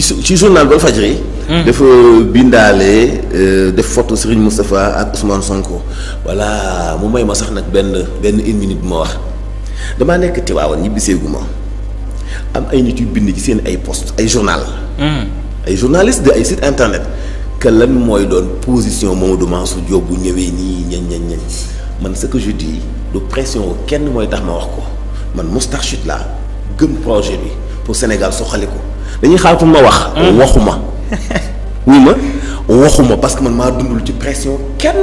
ci journal Walfadjri dafa bindaale def photo Serigne Moustapha ak Ousmane Sonko voilà mu may ma sax nag benn 1 minute bu ma wax damaa nekk Tivaouane ñibbiseegu ma am ay nit yu bind ci seen ay post ay journal ay journalistes de ay site internet que lan mooy doon position Mamadou Mansour Diop bu ñëwee nii ñañ man ce que je dis du pression kenn mooy tax ma wax ko man Moustarchid laa gëm projet bi pour Sénégal soxali ko dañuy xaar pour ma wax. waxuma oui ma waxuma parce que man maa dundul ci pression kenn.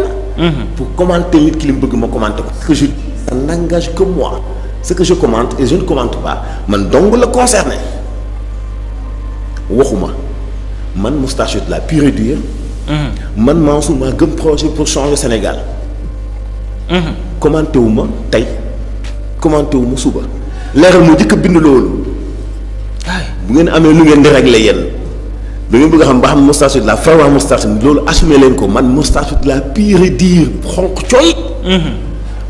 pour commenter nit ki li mu bëgg ma commenter ko. ce que je dis ça n'engage que moi ce que je commente et je ne commente pas man dong la concerné waxuma man Moustarchid la pure et dure. man Mansour maa gëm projet pour changer Sénégal. commenté wu ma tey commenté wu ma suba leeral moo jëkk a bind loolu. bu ngeen amee lu ngeen di régler yéen da ngeen bëgg a xam ba xam Moustarchid la fa wax Moustarchid loolu assumé leen ko man Moustarchid la pure et dure xonq cooy.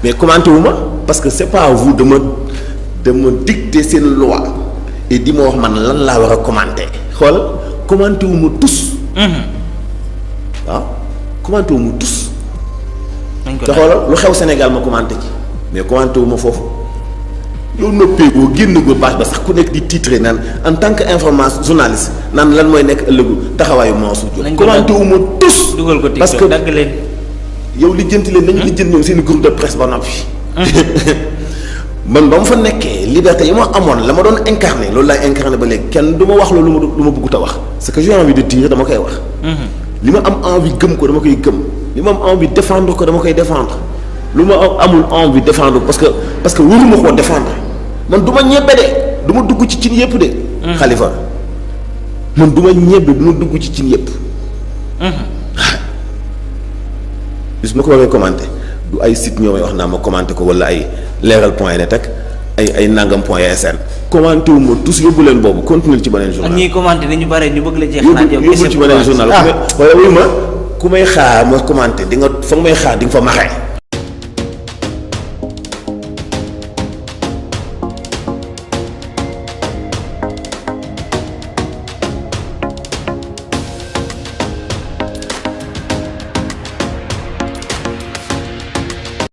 mais commenté wu ma parce que c'est pas à vous de me dicter seen loi et di ma wax man lan laa war a commenter xool commenté wu ma tus. waaw commenté wu ma tus. te xoolal lu xew Sénégal ma commenté ci mais commenté wu ma foofu. yow noppeekoo génn ko baax ba sax ku nekk di titré naan en tant que information journaliste naan lan mooy nekk ëllëgu taxawaayu Mansour Diop. commenté wu ma tous. dugal ko parce que dagg leen. yow lijjanti leen nañu lijjanti ñoom seen groupe de presse ba noppi. man ba mu fa nekkee liberté yi ma amoon la ma doon incarné loolu laay incarné ba léegi kenn du ma wax loolu lu ma bëggut a wax. ce que j'ai envie de dire dama koy wax. li ma am envie gëm ko dama koy gëm li ma am envie défendre ko dama koy défendre lu ma amul envie défendre parce que waruma koo défendre. man du ma ñebbe de du ma dugg ci cin yëpp de. Khalifa man du ma ñebbe du ma dugg ci cin yëpp. bis ma ko waree commenté du ay site ñoo may wax naa ma commenté ko wala ay leeral point net ak ay nangam point sn. commenté wu ma tous yóbbu leen boobu continuer ci beneen journal. ak ñiy commenté dañu bare ñu bëgg la jeex. yóbbu ci beneen journal. wala wuy ma ku may xaar ma commenté di nga fa nga may xaar di nga fa maxee.